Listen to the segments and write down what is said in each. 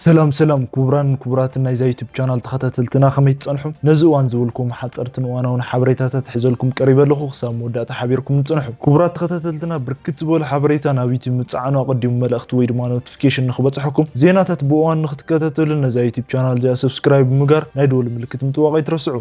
ሰላም ሰላም ክቡራን ክቡራትን ናይዛ ዩቱብ ቻናል ተኸታተልትና፣ ከመይ ትጸንሑ? ነዚ እዋን ዝበልኩም ሓጸርትን እዋናውን ሓበሬታታት ሒዘልኩም ቀሪበ ኣለኹ። ክሳብ መወዳእታ ሓቢርኩም ንጽንሑ። ክቡራት ተኸታተልትና፣ ብርክት ዝበሉ ሓበሬታ ናብ ዩቱብ ምጽዓኑ ኣቐዲሙ መልእኽቲ ወይ ድማ ኖቲፊኬሽን ንኽበጽሐኩም፣ ዜናታት ብእዋን ንኽትከታተሉ ነዛ ዩቱብ ቻናል እዚኣ ሰብስክራይብ ብምግባር ናይ ደወል ምልክት ምጥዋቕ ኣይትረስዑ።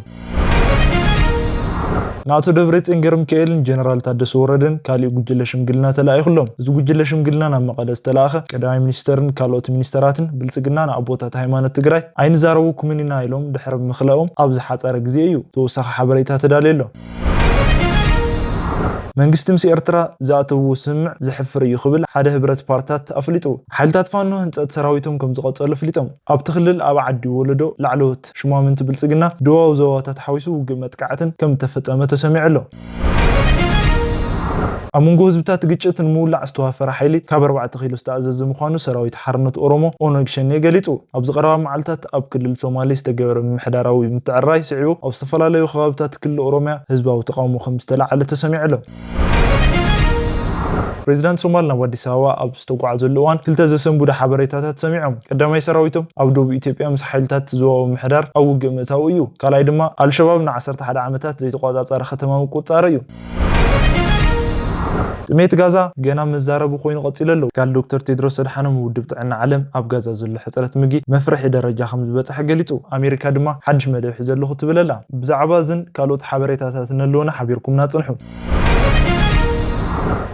ንኣቶ ደብረጽዮን ገብረሚካኤልን ጀነራል ታደሰ ወረደን ካሊእ ጉጅለ ሽምግልና ተላኢኹሎም። እዚ ጉጅለ ሽምግልና ናብ መቐለ ዝተላእኸ ቀዳማይ ሚኒስተርን ካልኦት ሚኒስተራትን ብልጽግና ንኣቦታት ሃይማኖት ትግራይ ኣይንዛረበኩምን ኢና ኢሎም ድሕሪ ምኽላኦም ኣብ ዝሓጸረ ግዜ እዩ ተወሳኺ ሓበሬታ ተዳልዩ ኣሎ። መንግስቲ ምስ ኤርትራ ዝኣተውዎ ስምምዕ ዘሕፍር እዩ ክብል ሓደ ህብረት ፓርትታት ኣፍሊጡ። ሓይልታት ፋኖ ህንጸት ሰራዊቶም ከም ዝቐጸሉ ኣፍሊጦም። ኣብቲ ክልል ኣብ ዓዲ ወለዶ ላዕለዎት ሹማምንቲ ብልጽግና ደቡባዊ ዞባታት ሓዊሱ ውግእ መጥቃዕትን ከም እተፈጸመ ተሰሚዑ ኣሎ። ኣብ መንጎ ህዝብታት ግጭት ንምውላዕ ዝተዋፈረ ሓይሊ ካብ ኣርባዕተ ኪሎ ዝተኣዘዘ ምዃኑ ሰራዊት ሓርነት ኦሮሞ ኦነግ ሸኔ ገሊጹ። ኣብዚ ቀረባ መዓልታት ኣብ ክልል ሶማሌ ዝተገበረ ምምሕዳራዊ ምትዕርራይ ስዒቡ ኣብ ዝተፈላለዩ ከባብታት ክልል ኦሮሚያ ህዝባዊ ተቓውሞ ከም ዝተላዓለ ተሰሚዑ ኣሎ። ፕሬዚዳንት ሶማል ናብ ኣዲስ ኣበባ ኣብ ዝተጓዓዘሉ እዋን ክልተ ዘሰንብዱ ሓበሬታታት ሰሚዖም። ቀዳማይ ሰራዊቶም ኣብ ደቡብ ኢትዮጵያ ምስ ሓይልታት ዞባዊ ምምሕዳር ኣብ ውግእ ምእታው እዩ። ካልኣይ ድማ ኣልሸባብ ንዓሰርተ ሓደ ዓመታት ዘይተቆጻጸረ ከተማ ምቁጽጻሩ እዩ። ጥሜት ጋዛ ገና መዛረቢ ኮይኑ ቀጺሉ ኣሎ። ትካል ዶክተር ቴድሮስ ኣድሓኖም ውድብ ጥዕና ዓለም ኣብ ጋዛ ዘሎ ሕጽረት ምግቢ መፍርሒ ደረጃ ከም ዝበጽሐ ገሊጹ። ኣሜሪካ ድማ ሓድሽ መደብ ሒዘ ኣለኹ ትብል ኣላ። ብዛዕባ እዝን ካልኦት ሓበሬታታትን ኣለዉና፣ ሓቢርኩምና ጽንሑ።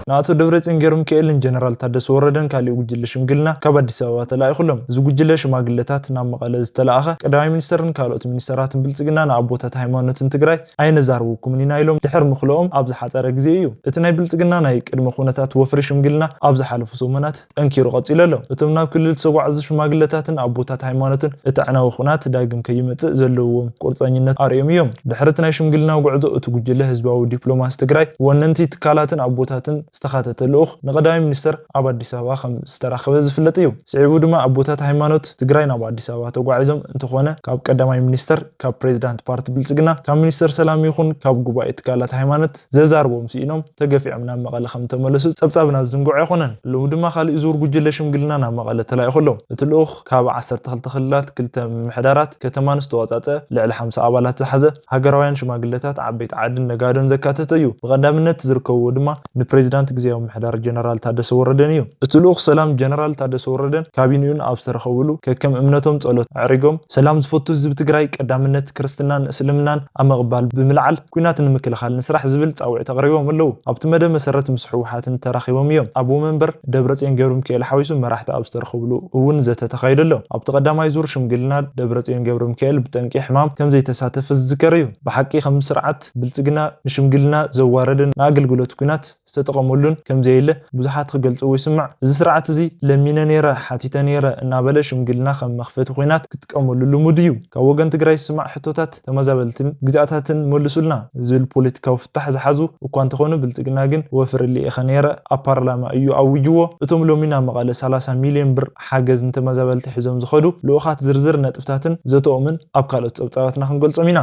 ንኣቶ ደብረጽዮን ገብረሚካኤልን ጀነራል ታደሰ ወረደን ካሊእ ጉጅለ ሽምግልና ካብ ኣዲስ ኣበባ ተላኢኹሎም። እዚ ጉጅለ ሽማግለታት ናብ መቐለ ዝተላእኸ ቀዳማይ ሚኒስተርን ካልኦት ሚኒስተራትን ብልጽግና ንኣቦታት ሃይማኖትን ትግራይ ኣይነዛርበኩምን ኢና ኢሎም ድሕሪ ምኽልኦም ኣብ ዝሓጸረ ግዜ እዩ። እቲ ናይ ብልጽግና ናይ ቅድመ ኩነታት ወፍሪ ሽምግልና ኣብ ዝሓለፉ ሰሙናት ጠንኪሩ ቀጺሉ ኣሎ። እቶም ናብ ክልል ዝተጓዕዙ ሽማግለታትን ኣቦታት ሃይማኖትን እቲ ኣዕናዊ ኩናት ዳግም ከይመጽእ ዘለዎም ቁርጸኝነት ኣርእዮም እዮም። ድሕሪ እቲ ናይ ሽምግልና ጉዕዞ እቲ ጉጅለ ህዝባዊ ዲፕሎማሲ ትግራይ ወነንቲ ትካላትን ኣቦታትን ዝተኻተተ ልኡኽ ንቀዳማይ ሚኒስተር ኣብ ኣዲስ ኣበባ ከም ዝተራኸበ ዝፍለጥ እዩ። ስዒቡ ድማ ኣቦታት ሃይማኖት ትግራይ ናብ ኣዲስ ኣበባ ተጓዒዞም እንተኾነ ካብ ቀዳማይ ሚኒስተር፣ ካብ ፕሬዚዳንት ፓርቲ ብልጽግና፣ ካብ ሚኒስተር ሰላም ይኹን ካብ ጉባኤ ትካላት ሃይማኖት ዘዛርቦም ስኢኖም ተገፊዖም ናብ መቐለ ከም ተመለሱ ጸብጻብና ዝዝንግዖ ኣይኮነን። ሎሚ ድማ ካሊእ ዙር ጉጅለ ሽምግልና ናብ መቐለ ተላኢኹ ኣሎ። እቲ ልኡኽ ካብ ዓሰርተ ክልተ ክልላት፣ ክልተ ምምሕዳራት ከተማን ዝተዋጻጸ ልዕሊ ሓምሳ ኣባላት ዝሓዘ ሃገራውያን ሽማግለታት፣ ዓበይቲ ዓድን ነጋዶን ዘካተተ እዩ። ብቐዳምነት ዝርከብዎ ድማ ንፕሬዚዳንት ግዝያዊ ምምሕዳር ጀነራል ታደሰ ወረደን እዩ። እቲ ልኡኽ ሰላም ጀነራል ታደሰ ወረደን ካቢንኡን ኣብ ዝተረኸብሉ ከከም እምነቶም ጸሎት ኣዕሪጎም፣ ሰላም ዝፈቱ ህዝቢ ትግራይ ቀዳምነት ክርስትናን እስልምናን ኣብ ምቕባል ብምልዓል ኲናት ንምክልኻል ንስራሕ ዝብል ጻውዒት ኣቕሪቦም ኣለዉ። ኣብቲ መደብ መሰረት ምስ ህወሓትን ተራኺቦም እዮም። ኣቦ መንበር ደብረጽዮን ገብረሚካኤል ሓዊሱ መራሕቲ ኣብ ዝተረኸብሉ እውን ዘተ ተኻይዱ ኣሎ። ኣብቲ ቀዳማይ ዙር ሽምግልና ደብረጽዮን ገብረሚካኤል ብጠንቂ ሕማም ከም ዘይተሳተፈ ዝዝከር እዩ። ብሓቂ ከም ስርዓት ብልጽግና ንሽምግልና ዘዋረደን ንኣገልግሎት ኲናት ዝተጠቐመሉን ከም ዘየለ ብዙሓት ክገልጽዎ ይስማዕ። እዚ ስርዓት እዚ ለሚነ ነይረ፣ ሓቲተ ነይረ እናበለ ሽምግልና ከም መኽፈቲ ኲናት ክጥቀመሉ ልሙድ እዩ። ካብ ወገን ትግራይ ዝስማዕ ሕቶታት ተመዛበልትን ግዝኣታትን መልሱልና ዝብል ፖለቲካዊ ፍታሕ ዝሓዙ እኳ እንተኾኑ ብልጽግና ግን ወፍሪ ልኢኸ ነይረ ኣብ ፓርላማ እዩ ኣዊጅዎ። እቶም ሎሚ ናብ መቐለ ሰላሳ ሚልዮን ብር ሓገዝ ንተመዛበልቲ ሒዞም ዝኸዱ ልኡኻት ዝርዝር ነጥብታትን ዘተኦምን ኣብ ካልኦት ጸብጻባትና ክንገልጾም ኢና።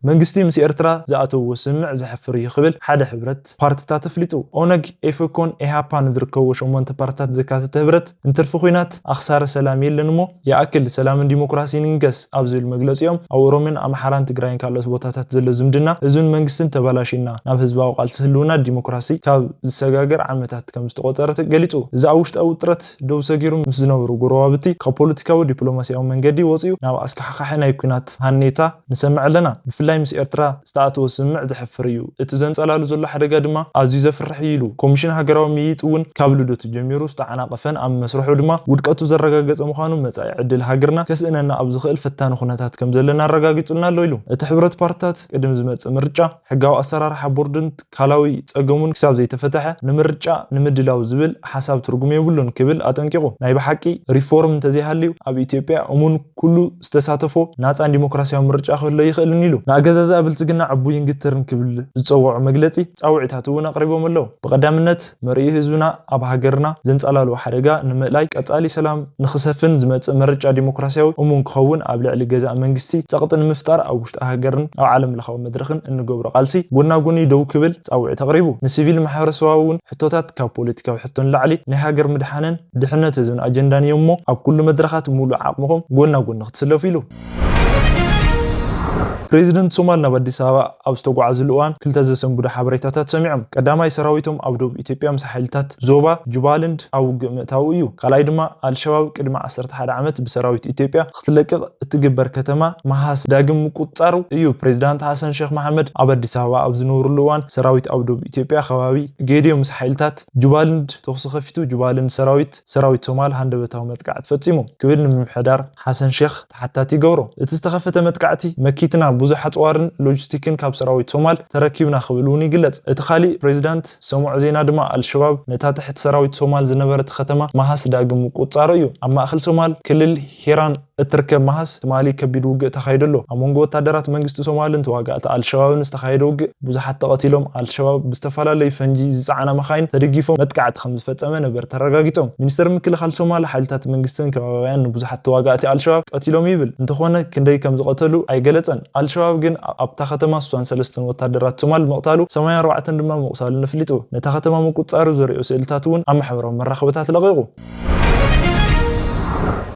መንግስቲ ምስ ኤርትራ ዝኣተውዎ ስምምዕ ዘሕፍር እዩ ክብል ሓደ ሕብረት ፓርትታት ኣፍሊጡ። ኦነግ፣ ኤፈኮን ኤሃፓን ዝርከብዎ ሸሞንተ ፓርትታት ዘካተተ ህብረት፣ እንትርፊ ኲናት ኣኽሳሪ ሰላም የለን እሞ ይኣክል ሰላምን ዲሞክራሲን ይንገስ ኣብ ዝብል መግለጺኦም፣ ኣብ ኦሮሚያን ኣምሓራን ትግራይን ካልኦት ቦታታት ዘሎ ዝምድና ህዝብን መንግስትን ተባላሽና ናብ ህዝባዊ ቃልሲ ህልውና ዲሞክራሲ ካብ ዝሰጋገር ዓመታት ከም ዝተቖጸረ ገሊጹ። እዚ ኣብ ውሽጣዊ ውጥረት ደው ሰጊሩ ምስ ዝነበሩ ጎረባብቲ ካብ ፖለቲካዊ ዲፕሎማሲያዊ መንገዲ ወጺኡ ናብ ኣስካሕካሒ ናይ ኲናት ሃኔታ ንሰምዕ ኣለና። ብፍላይ ምስ ኤርትራ ዝተኣተወ ስምምዕ ዘሕፍር እዩ። እቲ ዘንጸላሉ ዘሎ ሓደጋ ድማ ኣዝዩ ዘፍርሕ እዩ ኢሉ። ኮሚሽን ሃገራዊ ምይይጥ እውን ካብ ልደቱ ጀሚሩ ዝተዓናቐፈን ኣብ መስርሑ ድማ ውድቀቱ ዘረጋገጸ ምዃኑ፣ መጻኢ ዕድል ሃገርና ከስእነና ኣብ ዝኽእል ፈታኒ ኩነታት ከም ዘለና ኣረጋጊጹልና ኣሎ ኢሉ። እቲ ሕብረት ፓርትታት ቅድሚ ዝመጽእ ምርጫ ሕጋዊ ኣሰራርሓ ቦርድን ትካላዊ ጸገሙን ክሳብ ዘይተፈትሐ ንምርጫ ንምድላው ዝብል ሓሳብ ትርጉም የብሉን ክብል ኣጠንቂቑ። ናይ ብሓቂ ሪፎርም እንተዘይሃልዩ ኣብ ኢትዮጵያ እሙን ኩሉ ዝተሳተፎ ናጻን ዲሞክራሲያዊ ምርጫ ክህሎ ይኽእል ኢሉ። ንኣገዛዝኣ ብልጽግና ዕቡይን ግትርን ክብል ዝጸውዖ መግለጺ ጻውዒታት እውን ኣቕሪቦም ኣለዉ። ብቐዳምነት መርኢኡ ህዝብና ኣብ ሃገርና ዘንጸላልዎ ሓደጋ ንምእላይ ቀጻሊ ሰላም ንኽሰፍን ዝመጽእ ምርጫ ዲሞክራሲያዊ እሙን ክኸውን ኣብ ልዕሊ ገዛእ መንግስቲ ጸቕጢ ንምፍጣር ኣብ ውሽጢ ሃገርን ኣብ ዓለም ለኻዊ መድረኽን እንገብሮ ቃልሲ ጎና ጎኒ ደው ክብል ጻውዒት ኣቕሪቡ። ንሲቪል ማሕበረሰባዊ እውን ሕቶታት ካብ ፖለቲካዊ ሕቶ ንላዕሊ ናይ ሃገር ምድሓንን ድሕነት ህዝብን ኣጀንዳን እዮም እሞ ኣብ ኩሉ መድረኻት ሙሉእ ዓቕምኹም ጎና ጎኒ ክትስለፉ ኢሉ። ፕሬዚደንት ሶማል ናብ ኣዲስ ኣበባ ኣብ ዝተጓዓዝሉ እዋን ክልተ ዘሰንብዱ ሓበሬታታት ሰሚዖም። ቀዳማይ ሰራዊቶም ኣብ ደቡብ ኢትዮጵያ ምስ ሓይልታት ዞባ ጁባልንድ ኣብ ውግእ ምእታዉ እዩ። ካልኣይ ድማ ኣልሸባብ ቅድሚ ዓሰርተ ሓደ ዓመት ብሰራዊት ኢትዮጵያ ክትለቅቕ እትግበር ከተማ መሃስ ዳግም ምቁጽጻሩ እዩ። ፕሬዚዳንት ሓሰን ሼክ መሓመድ ኣብ ኣዲስ ኣበባ ኣብ ዝነበሩሉ እዋን ሰራዊት ኣብ ደቡብ ኢትዮጵያ ከባቢ ጌዲዮ ምስ ሓይልታት ጁባልንድ ተኹሲ ከፊቱ። ጁባልንድ ሰራዊት ሰራዊት ሶማል ሃንደበታዊ መጥቃዕቲ ፈጺሙ ክብል ንምምሕዳር ሓሰን ሼክ ተሓታቲ ይገብሮ። እቲ ዝተኸፈተ መጥቃዕቲ መኪትና ብዙሕ ኣጽዋርን ሎጂስቲክን ካብ ሰራዊት ሶማል ተረኪብና ክብል እውን ይግለጽ። እቲ ካሊእ ፕሬዚዳንት ሰሙዕ ዜና ድማ ኣልሸባብ ነታ ትሕቲ ሰራዊት ሶማል ዝነበረት ከተማ መሃስ ዳግም ምቁጽጻሩ እዩ። ኣብ ማእከል ሶማል ክልል ሂራን እትርከብ መሃስ ትማሊ ከቢድ ውግእ ተኻይዱ ኣሎ። ኣብ መንጎ ወታደራት መንግስቲ ሶማልን ተዋጋእቲ ኣልሸባብን ዝተኻየደ ውግእ ብዙሓት ተቐቲሎም። ኣልሸባብ ብዝተፈላለዩ ፈንጂ ዝጸዓና መኻይን ተደጊፎም መጥቃዕቲ ከም ዝፈጸመ ነበርቲ ኣረጋጊጾም። ሚኒስተር ምክልኻል ሶማል ሓይልታት መንግስትን ከባቢያን ንብዙሓት ተዋጋእቲ ኣልሸባብ ቀቲሎም ይብል። እንተኾነ ክንደይ ከም ዝቐተሉ ኣይገለጸን። ኣልሸባብ ግን ኣብታ ከተማ ስሳን ሰለስተን ወታደራት ሶማል ምቕታሉ ሰማንያን ኣርባዕተን ድማ ምቑሳሉን ኣፍሊጡ። ነታ ከተማ ምቁጽጻሩ ዘርእዮ ስእልታት እውን ኣብ ማሕበራዊ መራኸብታት ለቒቑ።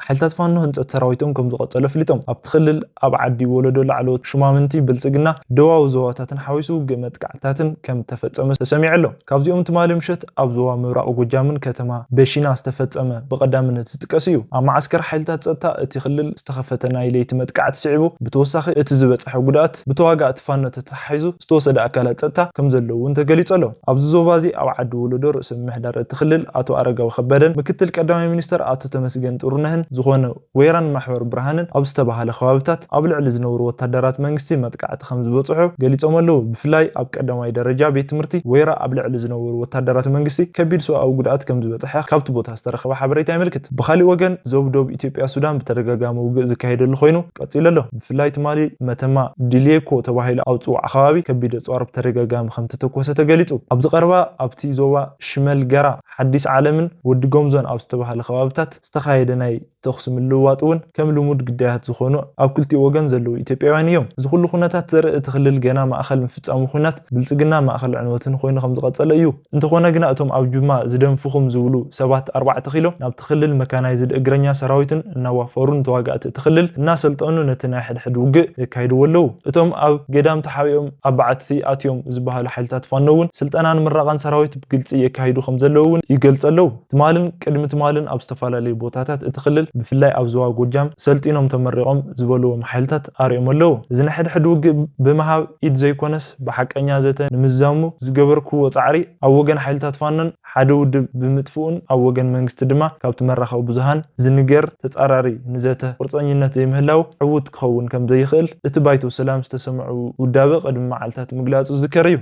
ሓይልታት ፋኖ ህንጸት ሰራዊቶም ከም ዝቐጸሉ ኣፍሊጦም። ኣብቲ ክልል ኣብ ዓዲ ወለዶ ላዕለዎት ሹማምንቲ ብልጽግና ደቡባዊ ዞባታትን ሓዊሱ ውግእ መጥቃዕትታትን ከም ተፈጸመ ተሰሚዑ ኣሎ። ካብዚኦም ትማሊ ምሸት ኣብ ዞባ ምብራቕ ጎጃምን ከተማ በሺና ዝተፈጸመ ብቐዳምነት ዝጥቀስ እዩ። ኣብ መዓስከር ሓይልታት ጸጥታ እቲ ክልል ዝተኸፈተ ናይ ለይቲ መጥቃዕቲ ስዒቡ ብተወሳኺ እቲ ዝበጽሐ ጉድኣት ብተዋጋእቲ ፋኖ ተተሓሒዙ ዝተወሰደ ኣካላት ጸጥታ ከም ዘለዉ እውን ተገሊጹ ኣሎ። ኣብዚ ዞባ እዚ ኣብ ዓዲ ወለዶ ርእሰ ምምሕዳር እቲ ክልል ኣቶ ኣረጋዊ ከበደን ምክትል ቀዳማይ ሚኒስተር ኣቶ ተመስገን ጥሩነህን ዝኾነ ወይራን ማሕበር ብርሃንን ኣብ ዝተባሃለ ከባብታት ኣብ ልዕሊ ዝነብሩ ወታደራት መንግስቲ መጥቃዕቲ ከም ዝበጽሑ ገሊጾም ኣለዉ። ብፍላይ ኣብ ቀዳማይ ደረጃ ቤት ትምህርቲ ወይራ ኣብ ልዕሊ ዝነበሩ ወታደራት መንግስቲ ከቢድ ሰብኣዊ ጉድኣት ከም ዝበጽሐ ካብቲ ቦታ ዝተረኸበ ሓበሬታ የመልክት። ብኻሊእ ወገን ዞብ ዶብ ኢትዮጵያ ሱዳን ብተደጋጋሚ ውግእ ዝካየደሉ ኮይኑ ቀጺሉ ኣሎ። ብፍላይ ትማሊ መተማ ድልየኮ ተባሂሉ ኣብ ዝጽዋዕ ከባቢ ከቢድ ኣጽዋር ብተደጋጋሚ ከም ተተኮሰ ተገሊጹ። ኣብዚ ቀረባ ኣብቲ ዞባ ሽመል ገራ ሓዲስ ዓለምን ወዲ ጎምዞን ኣብ ዝተባሃለ ከባብታት ዝተኻየደ ናይ ተኹሲ ምልውዋጥ እውን ከም ልሙድ ግዳያት ዝኾኑ ኣብ ክልቲኡ ወገን ዘለዉ ኢትዮጵያውያን እዮም። እዚ ኩሉ ኩነታት ዘርኢ እቲ ክልል ገና ማእኸል ምፍጻሙ ኩናት ብልጽግና ማእኸል ዕንወትን ኮይኑ ከም ዝቐጸለ እዩ። እንተኾነ ግና እቶም ኣብ ጅማ ዝደንፍኹም ዝብሉ ሰባት ኣርባዕተ ኪሎ ናብቲ ክልል መካናይዝድ እግረኛ ሰራዊትን እናዋፈሩ ንተዋጋእቲ እቲ ክልል እናሰልጠኑ ነቲ ናይ ሕድሕድ ውግእ የካይድዎ ኣለዉ። እቶም ኣብ ገዳም ተሓቢኦም ኣብ በዓቲ ኣትዮም ዝበሃሉ ሓይልታት ፋኖ እውን ስልጠናን ምረቓን ሰራዊት ብግልጺ የካይዱ ከም ዘለዉ እውን ይገልጹ ኣለዉ። ትማልን ቅድሚ ትማልን ኣብ ዝተፈላለዩ ቦታታት እቲ ክልል ብፍላይ ኣብ ዞባ ጎጃም ሰልጢኖም ተመሪቖም ዝበልዎም ሓይልታት ኣርእዮም ኣለዉ። እዚ ናይ ሕድሕድ ውግእ ብምሃብ ኢድ ዘይኮነስ ብሓቀኛ ዘተ ንምዛሙ ዝገበርክዎ ጻዕሪ ኣብ ወገን ሓይልታት ፋኖን ሓደ ውድብ ብምጥፍኡን ኣብ ወገን መንግስቲ ድማ ካብቲ መራኸቢ ብዙሃን ዝንገር ተጻራሪ ንዘተ ቁርጸኝነት ዘይምህላው ዕዉት ክኸውን ከም ዘይኽእል እቲ ባይቶ ሰላም ዝተሰምዑ ውዳበ ቅድሚ መዓልታት ምግላጹ ዝዝከር እዩ።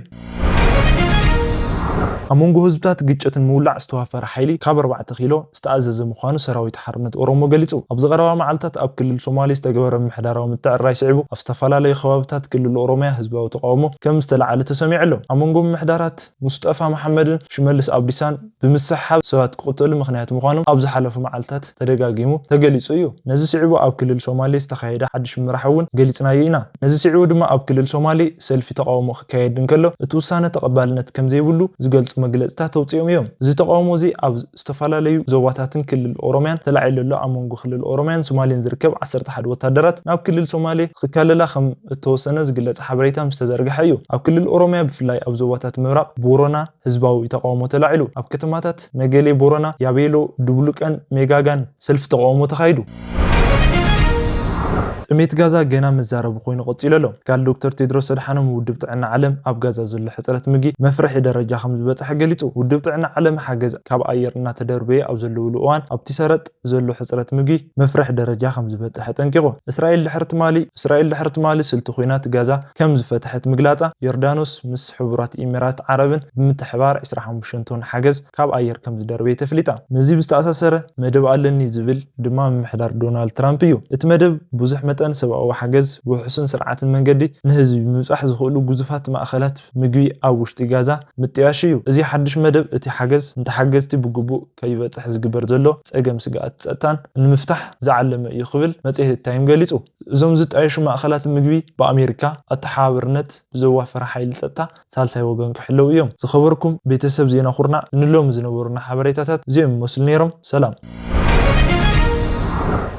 ኣብ መንጎ ህዝብታት ግጭትን ምውላዕ ዝተዋፈረ ሓይሊ ካብ ኣርባዕተ ኪሎ ዝተኣዘዘ ምዃኑ ሰራዊት ሓርነት ኦሮሞ ገሊጹ። ኣብዚ ቀረባ መዓልታት ኣብ ክልል ሶማሌ ዝተገበረ ምምሕዳራዊ ምትዕርራይ ስዒቡ ኣብ ዝተፈላለዩ ከባብታት ክልል ኦሮሚያ ህዝባዊ ተቃውሞ ከም ዝተለዓለ ተሰሚዑ ኣሎ። ኣብ መንጎ ምምሕዳራት ሙስጠፋ መሓመድን ሽመልስ ኣብዲሳን ብምስሕሓብ ሰባት ክቕተሉ ምኽንያት ምዃኖም ኣብ ዝሓለፉ መዓልታት ተደጋጊሙ ተገሊጹ እዩ። ነዚ ስዒቡ ኣብ ክልል ሶማሌ ዝተኻየደ ሓድሽ ምምራሕ እውን ገሊጽናዮ ኢና። ነዚ ስዒቡ ድማ ኣብ ክልል ሶማሌ ሰልፊ ተቃውሞ ክካየድ እንከሎ እቲ ውሳነ ተቐባልነት ከም ዘይብሉ ዝገልጹ መግለጽታት ተውጺኦም እዮም። እዚ ተቃውሞ እዚ ኣብ ዝተፈላለዩ ዞባታትን ክልል ኦሮሚያን ተላዒሉ ኣሎ። ኣብ መንጎ ክልል ኦሮሚያን ሶማሌን ዝርከብ ዓሰርተ ሓደ ወታደራት ናብ ክልል ሶማሌ ክካለላ ከም እተወሰነ ዝግለጽ ሓበሬታ ምስ ተዘርግሐ እዩ። ኣብ ክልል ኦሮሚያ ብፍላይ ኣብ ዞባታት ምብራቕ ቦረና ህዝባዊ ተቃውሞ ተላዒሉ። ኣብ ከተማታት ነገሌ ቦረና፣ ያቤሎ፣ ድብሉቀን ሜጋጋን ሰልፊ ተቃውሞ ተኻይዱ። ጥሜት ጋዛ ገና መዛረቢ ኮይኑ ቀጺሉ ኣሎ። ትካል ዶክተር ቴድሮስ ኣድሓኖም ውድብ ጥዕና ዓለም ኣብ ጋዛ ዘሎ ሕጽረት ምግቢ መፍርሒ ደረጃ ከም ዝበጽሐ ገሊጹ። ውድብ ጥዕና ዓለም ሓገዝ ካብ ኣየር እናተደርበየ ኣብ ዘለውሉ እዋን ኣብቲ ሰረጥ ዘሎ ሕጽረት ምግቢ መፍርሒ ደረጃ ከም ዝበጽሐ ጠንቂቑ። እስራኤል ድሕሪ ትማሊ እስራኤል ድሕሪ ትማሊ ስልቲ ኲናት ጋዛ ከም ዝፈትሐት ምግላጻ ዮርዳኖስ ምስ ሕቡራት ኢሚራት ዓረብን ብምትሕባር ዕስራ ሓሙሽተ ቶን ሓገዝ ካብ ኣየር ከም ዝደርበየ ተፍሊጣ። ምስዚ ብዝተኣሳሰረ መደብ ኣለኒ ዝብል ድማ ምምሕዳር ዶናልድ ትራምፕ እዩ። እቲ መደብ ብዙሕ መጠን መጠን ሰብኣዊ ሓገዝ ብውሑስን ስርዓትን መንገዲ ንህዝቢ ምብጻሕ ዝኽእሉ ግዙፋት ማእኸላት ምግቢ ኣብ ውሽጢ ጋዛ ምጥያሽ እዩ። እዚ ሓድሽ መደብ እቲ ሓገዝ ንተሓገዝቲ ብግቡእ ከይበጽሕ ዝግበር ዘሎ ጸገም ስግኣት ጸጥታን ንምፍታሕ ዝዓለመ እዩ ክብል መጽሔት ታይም ገሊጹ። እዞም ዝጣየሹ ማእኸላት ምግቢ ብኣሜሪካ ኣተሓባብርነት ብዘዋፈረ ሓይሊ ጸጥታ ሳልሳይ ወገን ክሕለው እዮም። ዝኸበርኩም ቤተሰብ ዜና ኩርናዕ፣ ንሎሚ ዝነበሩና ሓበሬታታት እዚኦም ይመስሉ ነይሮም። ሰላም።